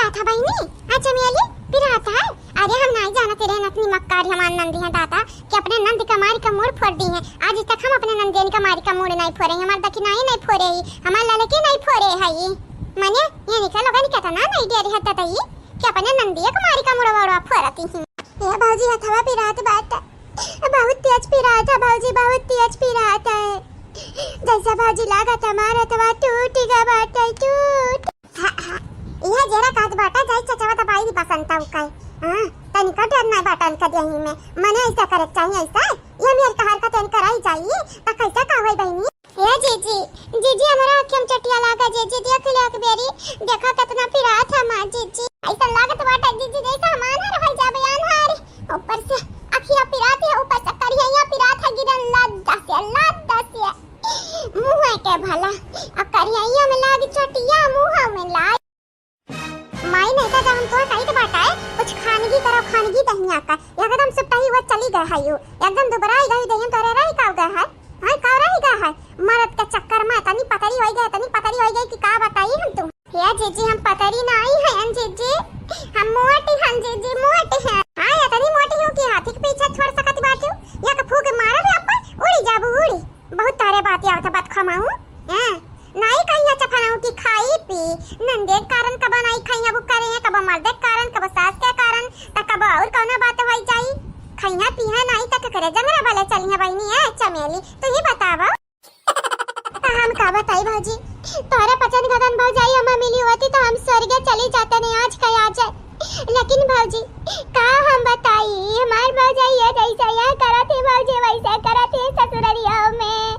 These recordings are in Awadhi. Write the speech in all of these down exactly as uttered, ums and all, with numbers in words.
था बहिनी, हाँ चमेली, पिरात है। अरे हम नाई जानत रहे नतनी मक्कारी हमार नंदी है दादा, कि अपने नंद का मारी का मूड़ फोड़ दी है। आज तक हम अपने नंदियन का मारी का मूड़ नाई फोड़े, हमार दखिनाई नाई फोड़े ही, हमार ललकी नाई फोड़े है। मने ये निकल लोगन केतना नाई डेरी हत्ता तई, कि अपने नंदिया का मारी का मूड़ वोड़वा फोड़ती ही। ए भौजी हथवा पिरात बाटे, बहुत तेज पिरात है भौजी, बहुत तेज पिरात है। जैसा भौजी लागत हमार हथवा टूट गया बाटे, टूट। हाँ, हाँ, यह जरा कहत बाटा, जाई चचवा दबाई दी बसंता उकाई। हाँ, तनिका डर नाई बाटा इनका देही में। मने ऐसा करे के चाहिए, ऐसा। ये मेर कहार का तेन कराई जाई, त कैसा का होई बहिनी? ए जीजी, जीजी, हमरा आँखिया में चोटिया लागा, जीजी, देख ले एक बेरी, देखा कितना पिरात है हमार जीजी। ऐसा लागत बाटा जीजी, जैसे हम आन्हर हो जाबे, आन्हर। ऊपर से अखिया पिरात है, ऊपर से करिया पिरात है, गिरन लद्दा से, लद्दा से। मुँह के भला, आ करिया में लाग चोटिया, मुँह में लाग। माई नहीं तो हम तोर कही तो बाटा है, कुछ खानगी करो, खानगी दहिया का। एकदम सुट्टा ही वो चली गए है यू। एकदम दुबराई गई दहिया तोरे रही काव गए है। हाँ, काव रही गए है। मरद के चक्कर में तनी पतरी होई गए, तनी पतरी होई गए कि का बताई हम तुम। हे जीजी, हम पतरी नाई है जीजी, हम मोटी हैं जीजी, मोटी हैं। हाँ, इतनी मोटी हूँ कि हाथी के पीछे छोड़ सकत बाटू। एक फूक मारब अपन, उड़ी जाबू, उड़ी। बहुत तारे बात आवत है, बात खमाऊ। हैं? नाई कहिया चफनाऊ की खाई पी। नंदे के कारण कबो नाई खाइया, वो करे हैं, कबो मर्दे के कारण, कबो सास के कारण, त कबो और कौनो बात होई जाई। खइया पीहा नाई त केकरे जंगरा भले चलिया बहिनी है चमेली, तू ही बतावा। त हम का बताई भौजी, तोहरे पचन गदन भौजाई हमें मिली होती तो हम स्वर्ग चली जाते नहीं आज का आज। लेकिन भौजी, का हम बताई, हमार भौजाई ये जैसा यह करत ही भौजी, वैसा करत ही ससुररिया में।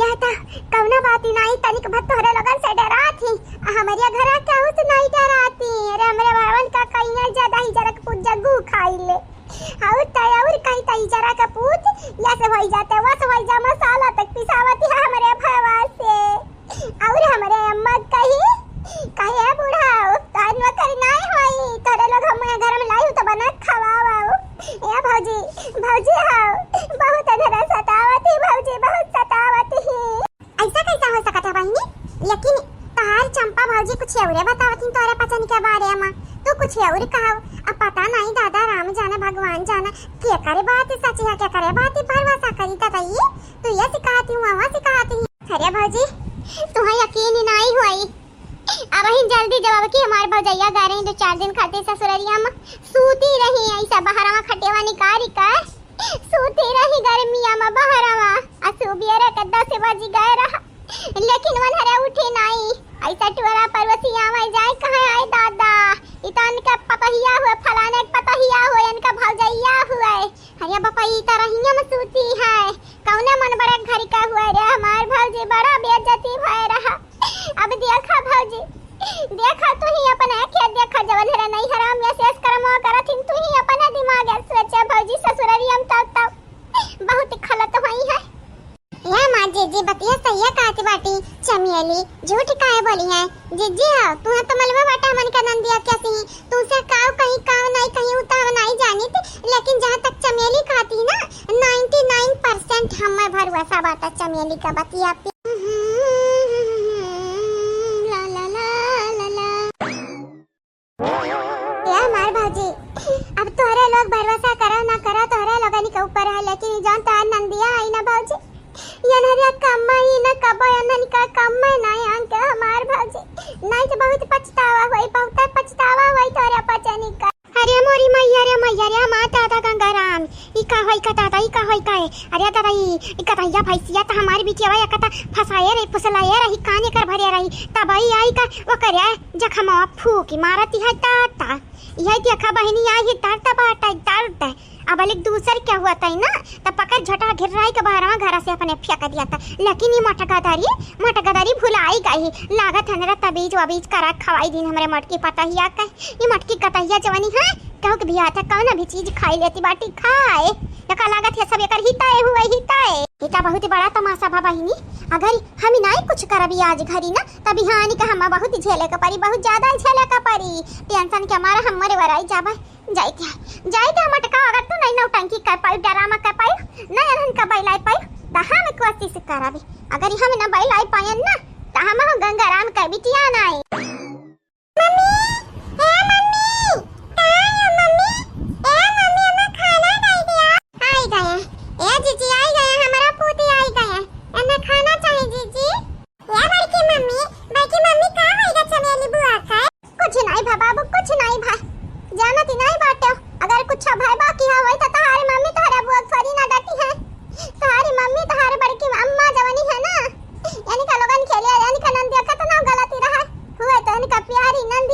यह तो कौनो बात ही नहीं, तनिक भर तोहरे लोगन से डरात ही, आ हमरिया घर केहू से नहीं डरात ही। अरे हमरे भवन का कहिया ज्यादा ही जरक पूत जग्गू खाई ले। और तय और कहीं तई जरा का पूत, या से होई जाते, वस होई जा, मसाला तक पिसावत ही हमरे भवा से। और हमरे अम्मा कही, कहे, "ए बूढ़ा, तान वकर नाई होई, तोरे लोग हम यहाँ घर में लाई तो बना खवाओ।" ए भौजी, भौजी हो, बहुत अंधेरा सतावत ही भौजी, बहुत सतावत ही। ऐसा कैसा हो सकत है बहिनी? लेकिन तहार चंपा भौजी कुछ औरे बतावत ही तोरे पचन के बारे में, तू कुछ और कहो। अब पता नहीं दादा, राम जाने भगवान जाने, के करे बात सच है, के करे बात भरोसा करी त कही, तू ये सिखाती हूँ, वहाँ सिखाती हूँ। अरे भौजी, तुहे यकीन ही नाई होई। अब ही जल्दी जवाब कि हमार भौजैया गा रही दो चार दिन खातिर ससुररिया में सूती रही, ऐसा बहरवा खटेवा निकारी कर सूती रही गर्मिया में बहरवा। आ सुबियरे के दस बज गए रहा, लेकिन वनहरे उठी नाई। ऐसा टुअरा पड़ोसी आवे जाए, कहे, "आए दादा, ई तो इनके पतहिया हुए, फलाने के पतहिया हुए, इनका भौजैया हुए।" अरे बापा, ई तो रहिया में सूती है। कौने मन बड़े घर का हुआ रे हमार भौजी, बड़ा बेइज्जती भय रहा। अब देखा भौजी, देखा तू ही अपने खेत देखा, जवन हरे नहीं हराम या शेष कर्म करत हिन, तू ही अपने दिमाग से सोचे भौजी, ससुररिया में तब तब बहुत खलत हुई है। ए माँ, जीजी बतिया सही कहत बाटी, चमेली झूठ काहे बोली है? जीजी हो, तू तो मलबे बाटा हमन का नंदिया कैसी, तुमसे काव कहीं काव नहीं कहीं उ तो हम नहीं जानित, लेकिन जहाँ तक चमेली कहती ना, नाइंटी नाइन परसेंट हमें भरोसा बाटा चमेली का बतिया पे। ला, ला, ला, ला, ला। ए हमार भौजी, अब तोहरे लोग भरोसा करो ना करो, तोहरे लोगन के ऊपर है, लेकिन ई जौन तोहार नंदिया आई ना भौजी, ये नरिया कम्मा ही ना कबो, ये ननिका कम्मा ना आन के हमार भौजी, नहीं तो बहुत पछतावा होई, बहुत पछतावा होई तोहरे पचनी का। अरे मोरी मैया रे मैया रे, हमार दादा गंगाराम, ई का होई का दादा, ई का होई का है? अरे दादा, ई, ई कतैया भैंसिया त हमारी बिटिया एक कता फंसाए रही, फुसलाए रही, कान एकर भरे रही, तब आई, आई का ओकरे जखमवा फूकी मारती है दादा। यही देखा बहिनी, आई है दर्द बाटे, दर्द। अब अलिक दूसर क्या हुआ तई ना, तब पकड़ झटा घिर्राई के बहरवा घर से अपने फेंक दिया था। लेकिन ये मोटका दारी, मोटका दारी भुलाई गई, लागत है नरा तबीज वबीज करा खवाई दिन हमरे मोटकी पतहिया के। ई मटकी कतहिया जवनी है, कहू के भी हाथ है, कौनो भी चीज खाई लेती बाटी, खाए। एका लागत है सब एकर हिताए हुए, हिताए। ई त बहुत बड़ा तमाशा बा बहिनी, अगर हम नाई कुछ करबी आज घरी ना, त बिहानी के हमें बहुत झेले के परी, बहुत ज्यादा झेले के परी। टेंशन के मारे हम मरे वराई जाबे। जाए के, जाए के हम अटका, अगर तू नहीं नौटंकी कर पाई, ड्रामा कर पाई, नहीं अनहन का बैलाई पाई, त हम कोशिश करबी। अगर हम ना बैलाई पायन ना, त हम गंगाराम के बिटिया नाई। मम्मी,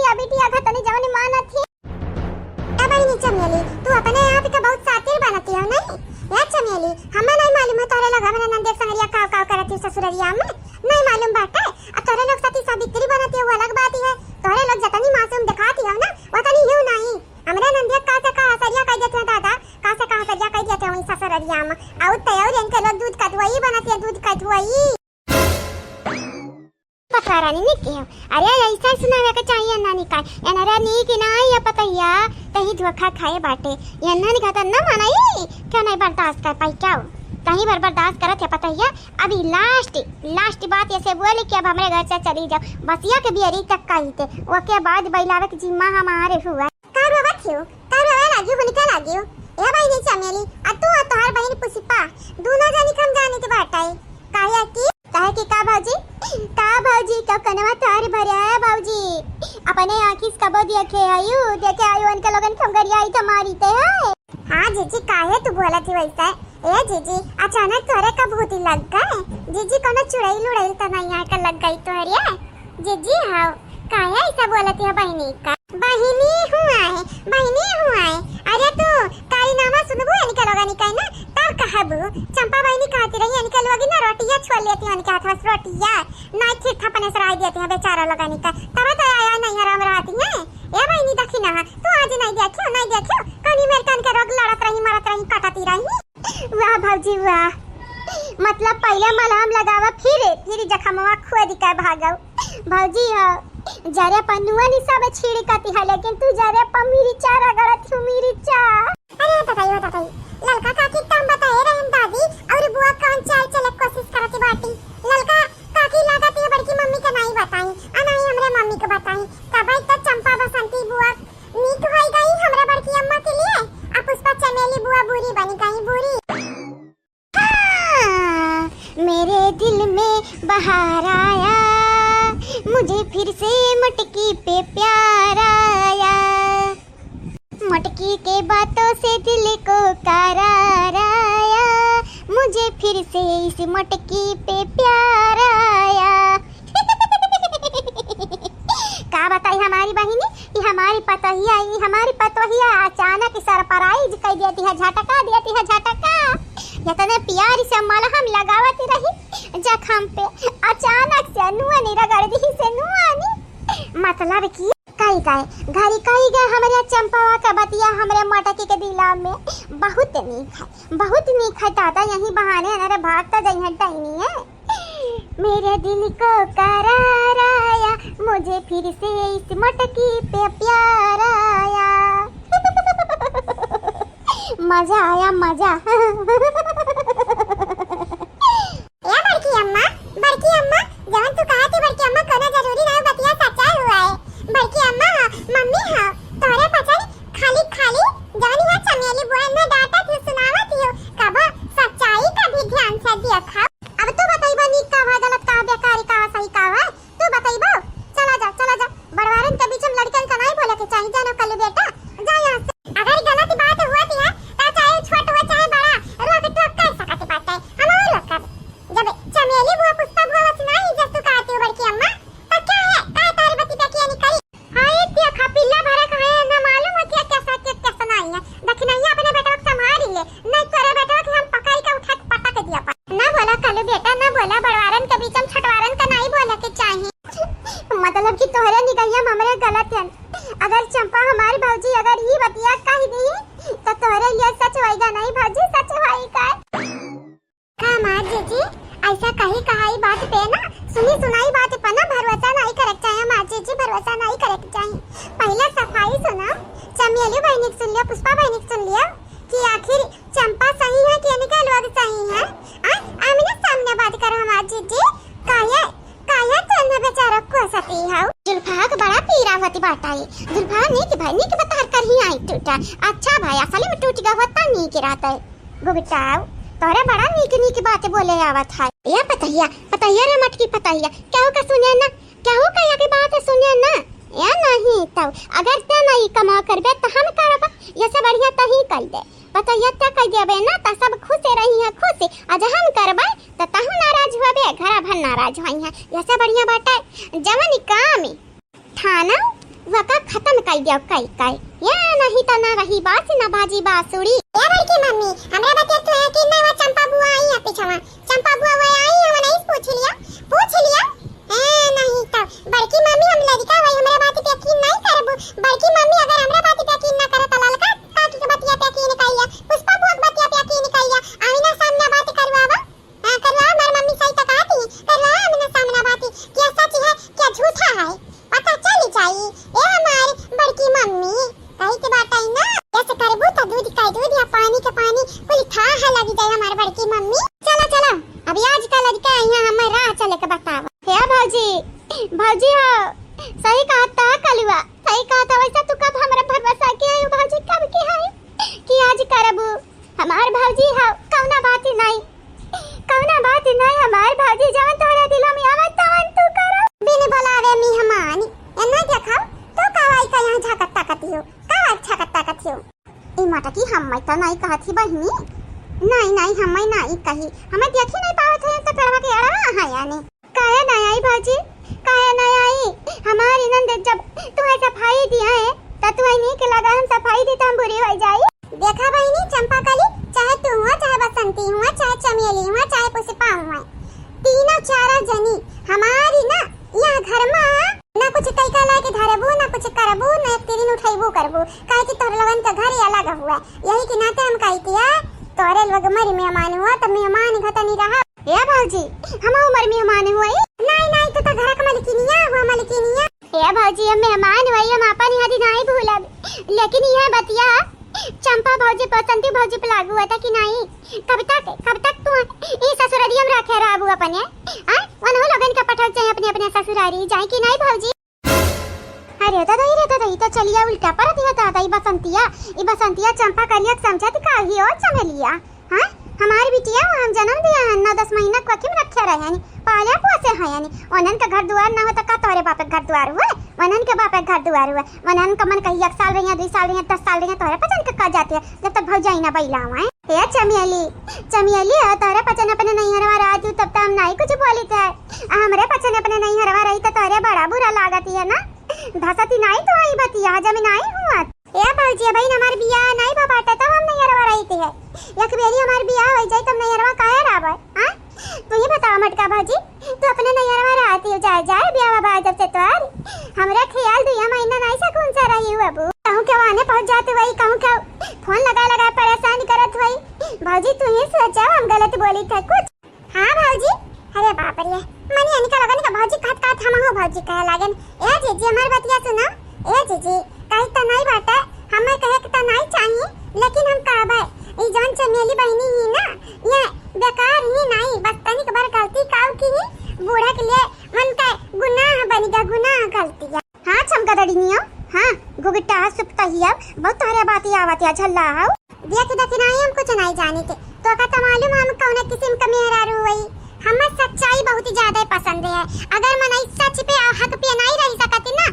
अभी ती आधा तनी जवन मानत ही। ए बहिनी चमेली, तू अपने आप के बहुत शातिर बनती हो, नहीं? ए चमेली, हमें नहीं मालूम है तोहरे लोग हमरे नंदिया के संगरिया काव काव करत ही ससुररिया में, नहीं मालूम बाटे। अब तोहरे लोग सती सावित्री बनती हो, वो अलग बात ही है। तोहरे लोग जतनी मासूम दिखाती हो ना, वतनी यूं नहीं। हमरे नंदिया का से का असरिया कह देते हैं दादा, का से का असरिया कह देते हैं वही ससुररिया में। आउ तैयार इनके लोग दूध कटवाई बनती है, दूध कटवाई। पतवा रानी निक हो। अरे ऐसा सुनावे के चाहिए नानी का। एनरा नीक ना या पतैया, कहीं धोखा खाए बाटे। ये नानी का त न मनाई, क्यों नहीं बर्दाश्त कर पाई क्या? कहीं बार बर्दाश्त करत है पतैया। अभी लास्ट, लास्ट बात ऐसे बोले कि अब हमरे घर से चली जाओ। बसिया के बियरी तक कही थे, ओके बाद बैलावे के जिम्मा हमारे हुआ। का रोवत हो? का रोवे लागियो, हुनिका लागियो? ए बहिनी चमेली, आ तू आ तोहार बहिन पुष्पा, दोनों जनी के हम जानित बाटाई। काहे कि, काहे कि का भौजी? का भौजी, का कनवा तोहार भरे है भौजी? अपने आँखी से कबो देखे आयु, देखे आयु उनके लोगन के हम गरियाई त मारी ते है। हाँ जीजी, काहे तू बोलत ही वैसे? ए जीजी, अचानक तोहरे का भूती लग गए? जीजी कोनो चुड़ैल उड़ैल त नहीं आके लग गई तोहरे? जीजी हाव, काहे ऐसा बोलत है बहिनी का? बहिनी हुआ है, बहिनी हुआ है। अरे तू कारी नामा सुनबू इनके लोगनी का ना, तब कहबू। चंपा बहिनी कहती रही इनके लोग ना रोटिया छोड़ लेती हैं इनके हाथ से रोटिया, ना थिर थपने से रह देती हैं बेचारा लोगनी का। तब तो आया नहीं हराम रहती हैं। ए बहिनी देखी ना, तू आज नहीं देखियो, नहीं देखियो, कनी मेर कन के रोग लड़त रही, मरत रही, कटती रही। वाह भौजी वाह, मतलब पहले मलहम लगावा, फिर, फिर जखमवा खोद के भागव। भौजी हो, जरे पर नुआ निसा बे छीड़कती है, लेकिन तू जरे पर मिर्चा रगड़त हूँ, मिर्चा। अरे बताई, बताई, ललका काकी त हम बताए रहन दादी, और बुआ कौन चाल चले कोशिश करत बाटी। ललका काकी लागत है बड़की मम्मी के नहीं बताई, आ नहीं हमरे मम्मी के बताई। तब तो चंपा बसंती बुआ नीक होई गई हमरा बड़की अम्मा के लिए, आ पुष्पा चमेली बुआ बुरी बनी गई, बुरी। हाँ, मेरे दिल में बहार आया, मुझे फिर से मटकी पे प्यार आया। मटकी के बातों से दिल को करार आया, मुझे फिर से इस मटकी पे प्यार आया। का बताई हमारी बहिनी, ई हमारी पतोहिया, ई हमारी पतोहिया अचानक surprise कई देती है, झटका देती है, झटका। इतने प्यार से मलहम लगावत रही जखम पे, अचानक से नुआनी रगड़ दी से नुआनी। मतलब कि कई गए, घरी कई गए हमरे चंपावा का बतिया हमरे मटकी के दिला में बहुत नीक है, बहुत नीक है दादा। यही बहाने अनरे भाग तो जइहन टहनी है। मेरे दिल को करार आया, मुझे फिर से इस मटकी पे प्यार आया। मजा आया, मजा। ए बड़की अम्मा, बड़की अम्मा, जवन तू कहा थी बड़की अम्मा, कोनो जरूरी ना हो बतिया सच्चाई हुआ है। बड़की अम्मा, मम्मी हाँ, तोरे पचन खाली, खाली जवन यहाँ चमेली बुआ में डांटत ही सुनावत ही हो, कबो सच्चाई का भी ध्यान से देखा। अब तू बतइबा नीक का बा, गलत का बा, बेकारी का बा, सही का बा, तू बतइबा। चला जा, चला जा, बड़वारन के बीच में लड़कन का नहीं बोले के चाहिए, जानो कल्लू बेटा, जा यहाँ से। अगर गलत बात हुआ थी है, तो चाहे छोट हो चाहे बड़ा, रोक टोक कर सकत बाटे, हम और रोकब। जब चमेली बुआ पुष्पा बुआ वस नहीं इज्जत तू कहती हो बड़की अम्मा, तो क्या है, का तारी बती पे किया निकली? हाय, देखा, पिल्ला भरे का है, ना मालूम है क्या कैसा, क्या कैसा नहीं है। दखिनैया अपने बेटवा के संभाल ले, नहीं तोरे बेटवा के हम पकड़ के उठा के पटक दिया पर। ना बोला कल्लू बेटा, ना बोला, बड़वारन के बीच में छटवारन का नहीं बोले के चाहिए। मतलब कि तोहरे निगहिया में हमरे गलत है। अगर चंपा हमारी भौजी अगर ई बतिया कह दी, तो तोहरे लिए सच होएगा नहीं भौजी, सच होएगा। का माँ जीजी, ऐसा कही कहाई बात पे ना, सुनी सुनाई बात पे ना भरोसा नहीं करे के चाहिए माँ जीजी, भरोसा नहीं करे के चाहिए। पहले सफाई सुना, चमेली बहनी के सुन लिया, पुष्पा बहनी के सुन लिया कि आखिर चंपा सही है कि इनका लोग सही है। आ, आमने सामने बात करो माँ जीजी, काहे, काहे तू इन्हें बेचारा को सती हो? जुल्फा के बड़ा पीरा होती बात आई। जुल्फा नीक भाई, नीक बतार कर ही आई टूटा। अच्छा भाई, असल में टूट गया होता नीक रहता है। गुगटाव, तोहरे बड़ा नीक नीक बात बोले आवत है। या पतहिया, पतहिया रे मटकी पतहिया, केहू का सुने ना, केहू का या के बात सुने ना। या नहीं तब, अगर ते नहीं कमा करबे तो हम करब, ये से बढ़िया तही कर दे। पतहिया ते कर देबे ना तो सब खुश रही है, खुश। आज हम करबे तो तहू नाराज होबे, घरा भर नाराज होई है। ये से बढ़िया बाटे जवन काम थाना वा कई दियो, कई, कई। या नहीं त ना रही बांस, ना बाजी बांसुरी। ए बड़की मम्मी, हमरा बतिया तू यकीन नहीं हुआ, चंपा बुआ आई है पीछवा। चंपा बुआ वह आई है, वो नहीं पूछ लिया, पूछ लिया। ए, नहीं त बड़की मम्मी, हम लड़का वही, हमरा बात पे यकीन नहीं करबू। बड़की मम्मी अगर हमरा बात पे यकीन ना करे त ललका काकी के बतिया पे यकीन कइया, पुष्पा बुआ के बतिया पे यकीन कइया। आईना सामने बात करवावा। हाँ, करवाओ, हमार मम्मी सही तो कहती है, करवाओ आमने सामने बात, क्या सच है, क्या झूठा है, पता चल जाई। ए हमार बड़की मम्मी, कही के बात आई ना, ऐसे करबू तो दूध का दूध या पानी के पानी, कुल थाह लग जाए हमार बड़की मम्मी। चलो, चलो, अभी आज का लड़का यहाँ हमें राह चले के बतावा। हे भौजी, भौजी हो, सही कहत ह कलुआ, सही कहत ह। वैसे तू कब हमरा भरोसा के आयो भौजी, कब के है कि आज करबू? हमार भौजी हो, कौना बात नहीं, कौना बात नहीं, हमार भौजी, जवन तोहरे दिल में आवे तवन तू करो। बिन बुलावे मेहमान, एन्ना देखो, तो कवाई का यहाँ झाकत ताकत हो, कवाई झाकत ताकत हो। ई मटकी हम्मै त नहीं कहत ही बहिनी, नहीं, नहीं, हम्मै नहीं कही, हम्मै देखी नहीं पावत है तो पेड़वा के अड़वा है यानी। काहे ना आई भौजी, काहे ना आई? हमारी नंद जब तुम्हें सफाई दिया है, त तुम्हें नीक लगा, हम सफाई दी त हम बुरी हो जाई। देखा बहिनी चंपा कली, चाहे तू हुआ, चाहे बसंती हुआ, चाहे चमेली हुआ, चाहे पुष्पा हुआ, तीनों चारों जनी हमारी ना यहाँ घर में ना कुछ कई का लाके धरबू, ना कुछ करबू, ना एक तिरिन उठैबू करबू, काहे कि तोहरे लोगन का घर ही अलग हुआ। यही के नाते हम कही कि यार, तोहरे लोग मरी मेहमान हुआ, त मेहमान घतनी रहा। ए भौजी, हम उमर मेहमान हुआ? नहीं, नहीं, तू तो घर का मलकिनिया हुआ, मलकिनिया। ए भौजी, हम मेहमान हुआ, हम आपन याद नहीं भूलब, लेकिन यह बतिया चंपा भौजी, बसंती भौजी पे लागू होता कि नहीं? कब तक, कब तक तू ई ससुरारी हम रखे रहबू अपने? आ? उन्हों लोगन का पठाव चाहे अपने, अपने ससुरारी जाए कि नहीं भौजी? अरे दादा, अरे दादा, ई तो चलिया उल्टा परत है दादा, ई बसंतिया, ई बसंतिया चंपा कलिया के समझत का ही ओ चमेलिया। हाँ, हमारी बिटिया वो हम जन्म दिया है, नौ दस महीना कोखी में रखे रहे हैं, पाले पोसे हैं यानी। उन्हन का घर दुआर ना हो तो का तोहरे बाप के घर दुआर हुए? उन्हन के बाप के घर दुआर हुए। उन्हन का मन कही एक साल रहिया, दुई साल रहिया, दस साल रहिया, तोहरे पचन के का जाती है, जब तक भौजाई ना बैला हुआ है। ए चमेली, चमेली, आ तोहरे पचन अपने नैहरवा रहत हूँ, तब तो हम नाई कुछ बोली थे। आ हमरे पचन अपने नैहरवा रही तो तोहरे बड़ा बुरा लागत है ना? धसती नाई तो आई बतिया, जब नाई हुआ। ए भौजी, अबहिन हमार बियाह नाई भा बाटे, तब हम नैहरवा रही थे। एक बेरी हमार बियाह हो जाई, तब नैहरवा काहे रहबे? हाँ? तू ही बतावा मटका भौजी, तू अपने नैहरवा रहती हो, जाए, जाए, ब्याह बा जब से तोहार। हमरा ख्याल दुइया महीना नाई सकून से रही हो अबू। कहूँ के वाने पहुँच जात हुई, कहूँ के फोन लगा लगा परेशान करत हुई। भौजी तू ही सोचा, हम गलत बोली थे कुछ। हाँ भौजी, अरे बाप रे, मने इनका लगन का भौजी कहत कहत हम हो भौजी कहे लागन। ए जीजी, हमार बतिया सुनो। ए जीजी, कहे तो नाई बाटे, हमें कहे के तो नाई चाहिए, लेकिन हम कहबे, ई जौन चमेली बहिनी ही ना, ये बेकार ही नाई, बस तनिक बार गलती काऊ की ही, बूढ़ा के लिए मन का गुनाह बन गया, गुनाह गलतिया। हाँ चमका दड़िनियो, हाँ, गुगटा सुपता ही अब, बहुत तोहरे बात ही आवत या झल्ला हाउ। देख देख नाई हम कुछ नाई जानी थे, तो का तो मालूम हम कौन किस्म का मेहरारू हुई। हमें सच्चाई बहुत ज्यादा पसंद है। अगर मनई सच पे और हक पे नहीं रह सकती ना,